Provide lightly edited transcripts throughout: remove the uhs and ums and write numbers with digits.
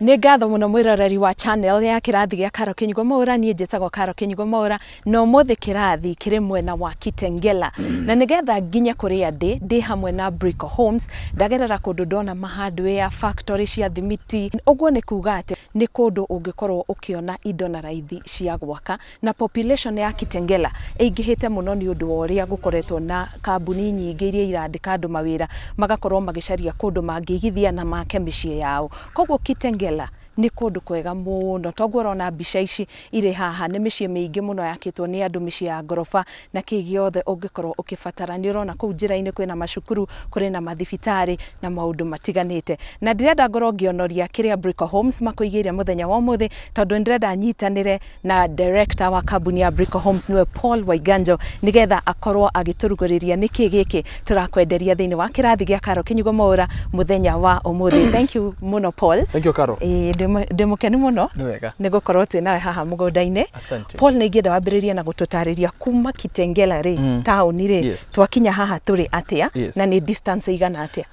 Nĩ ngatho mũno mwĩroreri wa channel ya kĩrathi gĩa Karo Kĩnyugo Mwaũra. Niĩ njĩtagwo Karo Kĩnyugo Mwaũra na ũmũthĩ kĩrathi kĩrĩ mwena wa Kitengela, na nĩgetha nginye kũrĩa ndĩ hamwe na Brico Homes. Ndagerera kũndũ ndona mahardware factory cia thimiti, ũguo nĩ kuga atĩ nĩ kũndũ ũngĩkorwo ũkĩona indo na raithi cia gwaka, na population ya Kitengela ĩingĩhĩte mũno nĩ ũndũ wa ũrĩa gũkoretwo na kambuni nyingĩ iria irandĩka andũ mawĩra, magakorwo magĩcaria kũndũ mangĩigithia na make mĩciĩ yao. Koguo Kitengela nĩ kũndũ kwega mũno. Toguo ũrona mbica ici irĩ haha nĩ mĩciĩ mĩingĩ mũno yakĩtwo nĩ andũ, mĩciĩ ya ngoroba na kĩ gĩothe ũngĩkorwo ũkĩbatara. Nĩ ũrona kũu njĩra-inĩ kwĩna macukuru, kũrĩ na mathibitarĩ na maũndũ matiganĩte, na ndĩrenda ngorwo ngĩonoria kĩrĩa Brico Homes makũigĩire mũthenya wa ũmũthĩ, tondũ ndĩrenda nyitanĩre na director wa kambuni ya Brico Homes, nĩwe Paul Waiganjo, nĩgetha akorwo agĩtũrugũrĩria nĩkĩ gĩkĩ tũrakwenderia thĩinĩ wa kĩrathi gĩa Karo Kĩnyugo Mwaũra mũthenya wa ũmũthĩ. Thank you mũno, Paul. Thank you, Caro. Ĩĩ, ndĩ mũkenu mũno Nĩ wega. nĩ gũkorwo twĩ nawe haha mũgũnda-inĩ. Asante. Paul, nĩ ingĩenda wambĩrĩrie na gũtũtarĩria kuma Kitengela rĩ, taũni rĩ, twakinya haha tũrĩ atĩa na nĩ distance igana atĩa?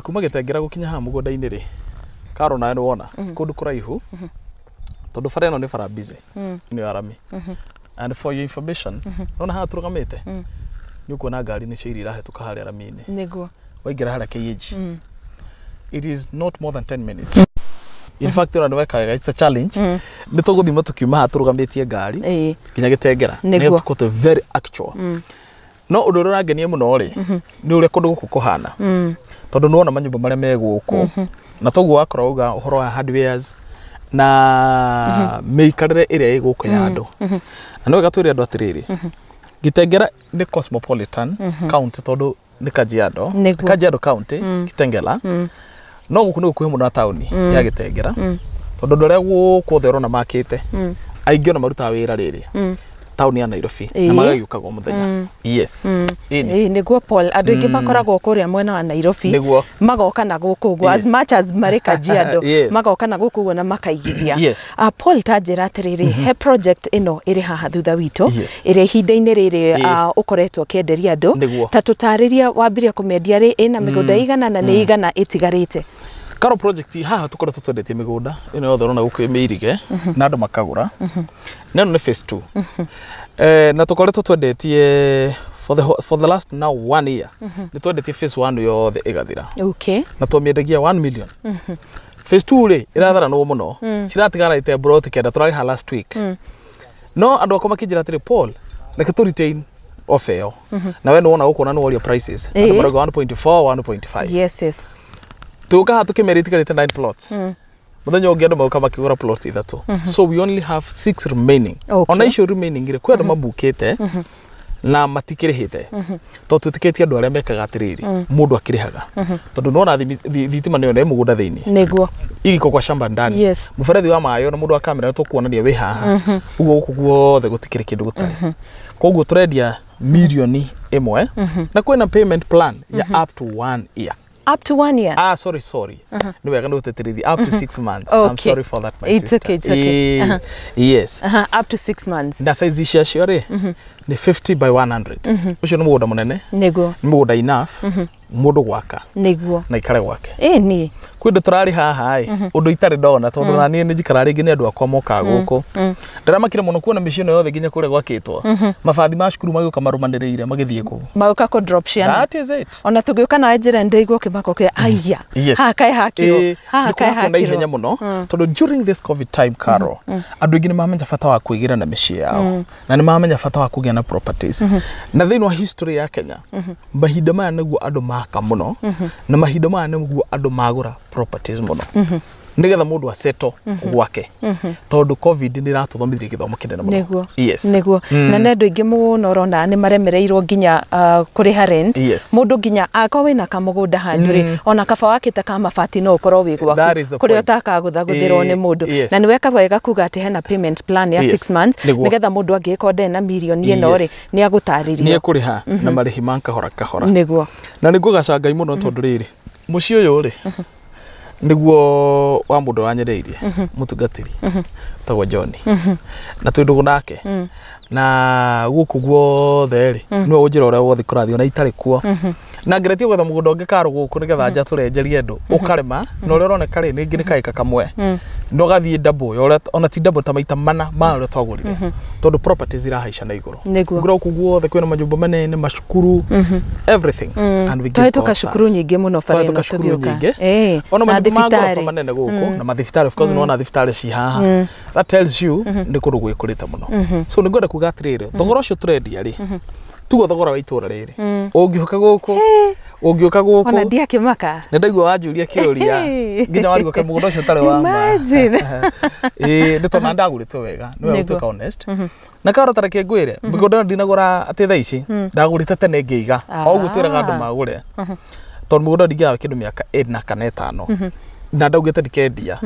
Kuma Gĩtengera gũkinya haha mũgũnda-inĩ rĩ, Caro, nawe nĩ wona ti kũndũ kũraihu, tondũ bara ĩno nĩ bara busy ĩno ya rami. And for your information, nona haha tũrũgamĩte nĩ ũkuona ngari nĩcio iria irahĩtũka harĩa rami-inĩ. Waingĩra harĩa KAG, it is not more than 10 minutes. In fact, ĩno nĩ weka wega, it's a challenge. Nĩ tũgũthima tũkiuma haha tũrũgamĩtie ngari nginya Gĩtengera nĩ tũkorwo very actual. No ũndũ ũrĩa ũrangenia mũno rĩ, nĩ ũrĩa kũndũ gũkũ kũhana, tondũ nĩ wona manyũmba marĩa me gũkũ, na toguo wakorwo uga ũhoro wa hardwares na mĩikarĩre ĩrĩa ĩ gũkũ ya andũ. Na nĩ wega twĩre andũ atĩrĩrĩ, Gĩtengera nĩ cosmopolitan county, tondũ nĩ Kajiado. Kajiado County, Kitengela. No gũkũ nĩ gũkuhĩ mũno na taũni ya Gĩtengera, tondũ andũ arĩa gũkũ othe ũrona makĩte aingĩ ona marutaga wĩra rĩrĩ taũni ya Nairobi na magagĩũkaga o mũthenya. Yes. Ĩni. Ĩĩ, nĩguo Paul, andũ aingĩ makoragwo kũrĩa mwena wa Nairobi magoka na gũkũ ũguo, as much as marĩ Kajiado, magoka na gũkũ ũguo na makaigithia. Paul, ta njĩra atĩrĩrĩ, he project ĩno ĩrĩ haha thutha witũ ĩrĩa ihinda-inĩ rĩrĩ ũkoretwo ũkĩenderia andũ. Ta tũtarĩria, wambirie kũmĩendia rĩ, ĩna mĩgũnda igana na nĩ igana ĩtigarĩte? Karo, project haha tukoretwo twendetie mĩgũnda ĩno yothe ũrona gũkũ ĩmĩirige na andũ makagũra, na ĩno nĩ phase 2, na tũkoretwo twendetie for the last now one year. Nĩ twendetie phase 1 yothe ĩgathira na twamĩendagia 1 million. Phase 2 rĩ, ĩratharanwo mũno, ciratigarĩte plot 9, tũrarĩha last week. No andũ akwa makĩnjĩra atĩrĩ, "Paul, reke tũ retain offer ĩyo." Na we nĩ wona gũkũ na nĩ woria prices, andũ marauga 1.4, 1.5. Tũka haha tũkĩmera itigarĩte 9 plots. Mũthenya ũngĩ andũ maũka makĩgũra plot ithatũ, so we only have six remaining. Ona icio remaining rĩ, kwĩ andũ mabukĩte na matikĩrĩhĩte, tondũ twĩtĩkĩtie andũ arĩa mekaga atĩrĩrĩ, mũndũ akĩrĩhaga, tondũ nĩwona thitima nĩyo nĩ mũgũnda thĩinĩ, igiko kwa shamba ndani, mũberethi wa maĩ, ona mũndũ wa kamera nĩ tũkuonania wĩ haha. Ũguo gũkũ guothe gũtikĩrĩ kĩndũ gũtarĩ. Koguo tũrendia 1 mirioni na kwĩna payment plan ya up to one year. Up to one year? Ah, sorry, sorry. Nĩ wega nĩ gũtĩtĩrithia, up to 6 months. I'm sorry for that, my It's sister. okay, it's okay. Up to 6 months. Na size ciacio rĩ, nĩ 50 by 100. Ũcio nĩ mũgũnda mũnene. Nĩ mũgũnda enough mũndũ gwaka na ikare gwake. Ĩni. Kwĩ ndũ tũrarĩ haha ĩ ũndũ itarĩ ndona, tondũ na niĩ nĩ njikara rĩngĩ nĩ andũ akwa mokaga gũkũ. Ndĩramakire mũno kuona mĩciĩ ĩno yothe nginya kũrĩa gwakĩtwo mabathi ma cukuru magĩũka marũmanĩrĩire magĩthiĩ kũu. Magoka kũ drop ciana. That is it. Ona tũgĩũka nawe njĩra ndĩraigua ũkĩmaka ũkĩra aiya, haha kaĩ hakirwo, haha Nĩ kaĩ kũrakwo na hakirwo. ihenya mũno, tondũ during this COVID time, Caro, andũ aingĩ nĩ mamenya bata wa kwĩgĩra na mĩciĩ yao na nĩ mamenya bata wa kũgĩa na properties. Na thĩinĩ wa history ya Kenya, mahinda maya nĩguo andũ maka mũno, na mahinda maya nĩguo andũ magũra properties mũno, nĩgetha mũndũ aceto gwake, tondũ COVID nĩ ĩratũthomithirie gĩthomo kĩnene mũno. Nĩguo, na nĩ andũ aingĩ mũno ũrona nĩ maremereirwo nginya kũrĩha rent. Mũndũ nginya akorwo wĩna kamũgũnda handũ rĩ, ona kaba wakĩte ka mabati, no ũkorwo wĩ gwaku That is the kũrĩa point. ũtakagũthagũthĩrwo nĩ mũndũ. Na nĩ weka wega kuga atĩ hena payment plan ya 6 months, nĩgetha mũndũ angĩkorwo ndarĩ na mirioni ĩno rĩ, nĩ agũtarĩrio. Nĩ ekũrĩha na marĩhi ma kahora kahora. Na nĩ ngũgaca Ngai mũno, tondũ rĩrĩ, mũciĩ ũyũ rĩ, nĩguo wa mũndũ wanyereirie mũtungatĩri tagwo John, na twĩ ndũgũ nake, na gũkũ guothe rĩ, nĩwe ũnjĩra ũrĩa wothe kũrathiĩ ona itarĩ kuo. Na ngeretie gwetha mũgũnda ũngĩ karũ gũkũ nĩgetha njatũrenjerie andũ ũkarĩma na ũrĩa ũroneka rĩ nĩngĩ nĩ kaĩka kamwe na ũgathiĩ double ya ũrĩa, ona ti double, ta maita mana ma ũrĩa twagũrire, tondũ properties irahaica na igũrũ. Ngũra gũkũ guothe kwĩna manyũmba manene, macukuru, everything, and we give Twahĩtũka God cukuru thanks. nyingĩ mũno bara ĩno Twahĩtũka cukuru tũgĩũka. nyingĩ. Ona Na manyũmba ma ngoroba thibitarĩ. manene gũkũ na mathibitarĩ, of course, nĩwona thibitarĩ ci haha. That tells you nĩ kũndũ gwĩkũrĩte mũno. So nĩngwenda kuga atĩrĩrĩ, thogora ũcio tũrendia rĩ, tuguo thogora wa itũra rĩrĩ. Ũngĩũka gũkũ, ũngĩũka Ona gũkũ ndiakĩmaka. Nĩ ndaigua wanjũria kĩũria nginya warigwo kaĩ mũgũnda ũcio ũtarĩ wa ma. Imagine. Ĩĩ, nĩ tondũ ndagũrĩte wega, nĩ wega Nĩguo. gũtuĩka honest na karo. Ta reke ngwĩre, mĩgũnda ĩno ndinagũra atĩ thaa ici, ndagũrĩte tene ngĩiga o ũguo twĩraga andũ magũre, tondũ mũgũnda ndingĩaga kĩndũ mĩaka 4 kana 5 na ndaugĩte ndikendia,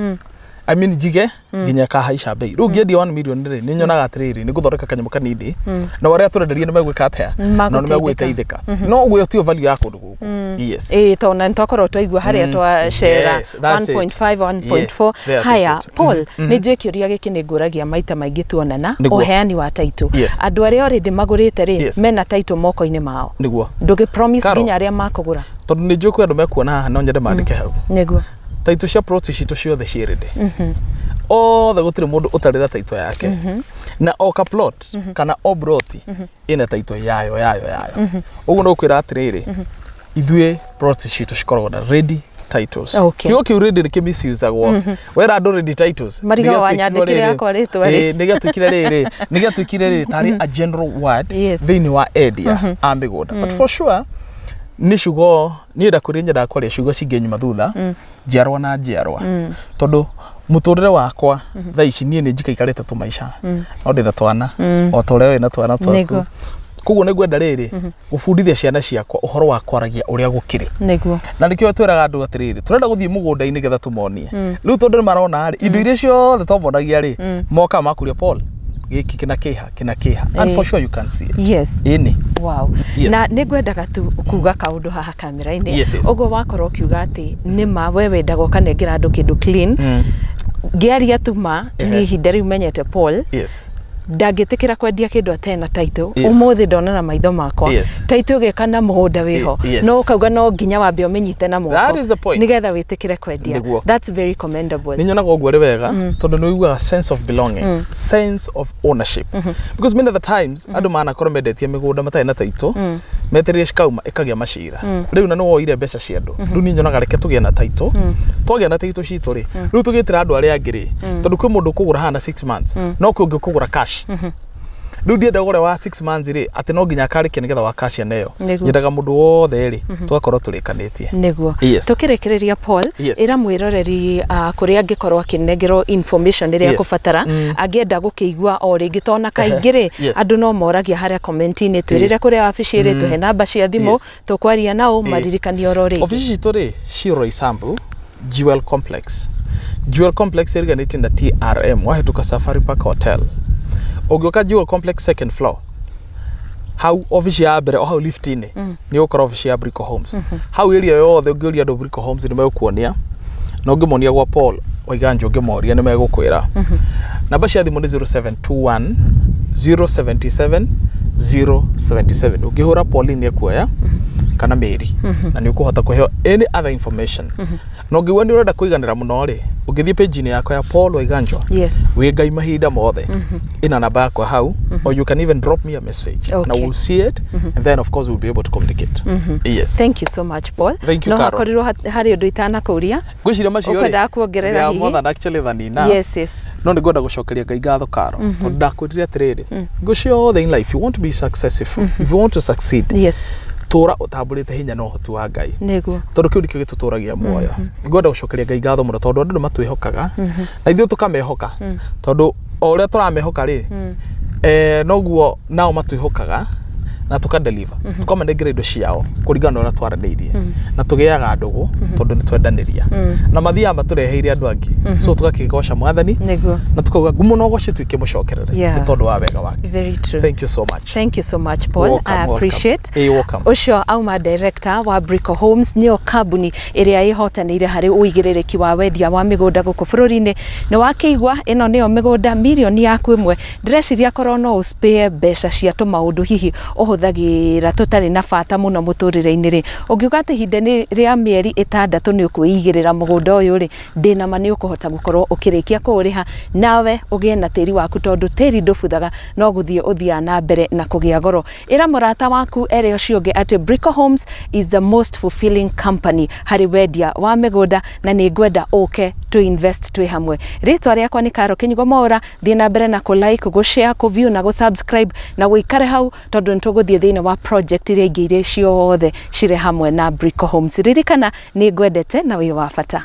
I mean, njige nginya kahaica bei. Rĩu ngĩendia 1 million rĩ, nĩ nyonaga atĩrĩrĩ, nĩ ngũthondeka kanyamũ kanini na arĩa tũrenderia nĩ megwĩka atĩa na nĩ megwĩteithĩka, no ũguo tio value ya kũndũ gũkũ, yes. Ĩĩ, tondũ na nĩtwakorwo twaigua harĩa twacera. Yes, that's it. 1.5, 1.4. Yes, that is Haya, it. Paul, nĩ njũĩ kĩũria gĩkĩ nĩ ngũragia maita maingĩ tuonana. Nĩguo. Ũheani wa title. Andũ arĩa already magũrĩte rĩ, mena title moko-inĩ mao? Ndũgĩ promise Carol. nginya arĩa makũgũra? Tondũ nĩ njũĩ kwĩ andũ mekuona haha, no nyende mandĩke hau. Taitũ cia plot citũ ciothe ciĩ ready othe, gũtirĩ mũndũ ũtarĩ na taitũ yake, na o ka plot kana o plot ĩna taitũ yayo yayo yayo. Ũguo nĩ gũkwĩra atĩrĩrĩ, ithuĩ plot citũ cikoragwo na ready titles. Kiugo kĩu ready nĩ kĩmisusagwo, wera andũ ready titles. Marigagwo nĩ gĩatuĩkire wanyandĩkire rĩrĩ. yakwa rĩtwa rĩ. Ĩĩ, nĩ gĩatuĩkire rĩrĩ, nĩ gĩatuĩkire rĩrĩ tarĩ a general word thĩinĩ wa endia a mĩgũnda, but for sure nĩ ciugo niĩ ndakwĩrire nyendaga kwaria ciugo cingĩnyuma thutha njiarwa na njiarwa, tondũ mũtũrĩre wakwa thaa ici niĩ nĩ njikaikarĩte tũmaica, no ndĩna twana o ta ũrĩa wĩna twana twaku. Koguo nĩ ngwenda rĩrĩ gũbundithia ciana ciakwa ũhoro wa kwaragia ũrĩa gũkĩrĩ. Na nĩkĩo twĩraga andũ atĩrĩrĩ, tũrenda gũthiĩ mũgũnda-inĩ getha tũmonie. Rĩu tondũ nĩ marona rĩ, indo iria ciothe twamonagia rĩ, moka makũria, "Paul, gĩkĩ kĩna kĩha kĩna kĩha?" And for sure you can see it. Ĩni. Wow. Yes. Na nĩ ngwendaga tu kuga kaũndũ haha kamera-inĩ. Yes. Ũguo wakorwo ũkiuga atĩ nĩ ma we wendaga ũkanengera andũ kĩndũ clean, ngĩaria tu ma, niĩ ihinda rĩu menyete Paul, ndangĩtĩkĩra kwendia kĩndũ atarĩ na title. Ũmũthĩ ndona na maitho makwa title ĩgĩka na mũgũnda wĩho, no ũkauga no nginya wambe ũmĩnyite na moko That is the point. nĩgetha wĩtĩkĩre kwendia. That's very commendable. Nĩ nyonaga ũguo arĩ wega, tondũ nĩ ũiguaga sense of belonging, sense of ownership, because many of the times andũ manakorwo mendetie mĩgũnda matarĩ na title, metereire cikauma ĩkagĩa macira rĩu, na nĩ woire mbeca cia andũ. Rĩu niĩ nyonaga reke tũgĩe na title. Twagĩa na title citũ rĩ, rĩu tũgĩtĩra andũ arĩa angĩ rĩ, tondũ kwĩ mũndũ ũkũgũra haha na 6 months, no kwĩ ũngĩ ũkũgũra cash. Rĩu ndienda ũgũre wa 6 months rĩ, atĩ no nginya akarĩkie nĩgetha wa cash aneo. Nyendaga mũndũ wothe rĩ, tũgakorwo tũrĩkanĩtie. Tũkĩrĩkĩrĩria, Paul, ĩra mwĩroreri kũrĩa angĩkorwo akĩnengerwo information ĩrĩa akũbatara, angĩenda gũkĩigua o rĩngĩ, tona kaingĩ rĩ, andũ no moragia harĩa comment-inĩ. Twĩrĩre kũrĩa wabici ĩrĩ, tũhe namba cia thimũ, tũkwaria nao, maririkanie oro rĩngĩ. Ofici citũ rĩ, ci Roysambu, Jewel Complex. Jewel Complex ĩriganĩtie na TRM, wahĩtũka Safari Park Hotel, ũngĩũka Jewel Complex second floor, hau ofici ya mbere o hau lift-inĩ nĩ ũgũkora ofici ya Brico Homes. Hau area yothe ũngĩũria andũ Brico Homes nĩ megũkuonia, na ũngĩmonia gwa Paul Waiganjo, ũngĩmoria nĩ megũkwĩra. Namba cia thimũ nĩ 0721 077 077. Ũngĩhũra, Pauline ekuoya kana Mary, na nĩ ũkũhota kũheo any other information. Na ũngĩigua nĩ ũrenda kũiganĩra mũno rĩ, ũngĩthiĩ page-inĩ yakwa ya Paul Waiganjo, wĩ Ngai mahinda mothe, ĩna namba yakwa hau, or you can even drop me a message and I will see it, and then of course we'll be able to communicate. Yes. Thank you so much, Paul. Thank you, No Carol. hakorirwo harĩ ũndũ itanakũria Ngwĩciria macio rĩ, ũkwendaga kuongerera they are hihi? more than actually than enough. No nĩ ngwenda gũcokeria Ngai ngatho, Karo, tondũ ndakwĩrire atĩrĩrĩ, ngo ciothe in life, you want to be successful, if you want to succeed, tũra ũtambũrĩte hinya na ũhoti wa Ngai, tondũ kĩu nĩkĩo gĩtũtũragia muoyo. Ngwenda gũcokeria Ngai ngatho mũno, tondũ andũ nĩ matwĩhokaga na ithuĩ tũkamehoka, tondũ o ũrĩa tũramehoka rĩ, noguo nao matwĩhokaga na tũkadeliver, tũkamanengera indo ciao kũringana na ũrĩa twaranĩirie, na tũgĩaga ndũgũ tondũ nĩ twendanĩria, na mathiaga matũreheire andũ angĩ, so tũgakĩgoca Mwathani na tukauga ngumo no goce tuike mũcokerere nĩ tondũ wa wega wake. Very true. Thank you so much. Thank you so much, Paul. Welcome, I welcome. appreciate. Welcome. Ũcio auma director wa Brico Homes, nĩyo kambuni ĩrĩa ĩhotanĩire harĩ ũigĩrĩrĩki wa wendia wa mĩgũnda gũkũ bũrũri-inĩ. Nĩ wakĩigua, ĩno nĩyo mĩgũnda mirioni yaku ĩmwe. Ndĩreciria korwo no ũspare mbeca cia tũmaũndũ hihi ũhũthĩre. Tũhũthagĩra tũtarĩ na bata mũno mũtũrĩre-inĩ rĩ, ũngiuga atĩ ihinda rĩa mĩeri 6 nĩ ũkwĩigĩrĩra mũgũnda ũyũ rĩ, ndĩna ma nĩ ũkũhota gũkorwo ũkĩrĩkia kũũrĩha, nawe ũgĩe na tĩri waku, tondũ tĩri ndũbuthaga, no gũthiĩ ũthiaga na mbere na kũgĩa goro. Ĩra mũrata waku ere ũcio ũngĩ atĩ Brico Homes is the most fulfilling company harĩ wendia wa mĩgũnda, na nĩ ngwenda ũke to invest twĩ hamwe. Rĩtwa rĩakwa nĩ Karo Kĩnyugo Mwaũra. Thiĩ na mbere na kũ like, gũ share, kũ view na gũ subscribe, na wĩikare hau tondũ nĩ tũgũthiĩ thĩinĩ wa project iria ingĩ iria ciothe cirĩ hamwe na Brico Homes. Ririkana nĩ ngwendete na wĩ wa bata.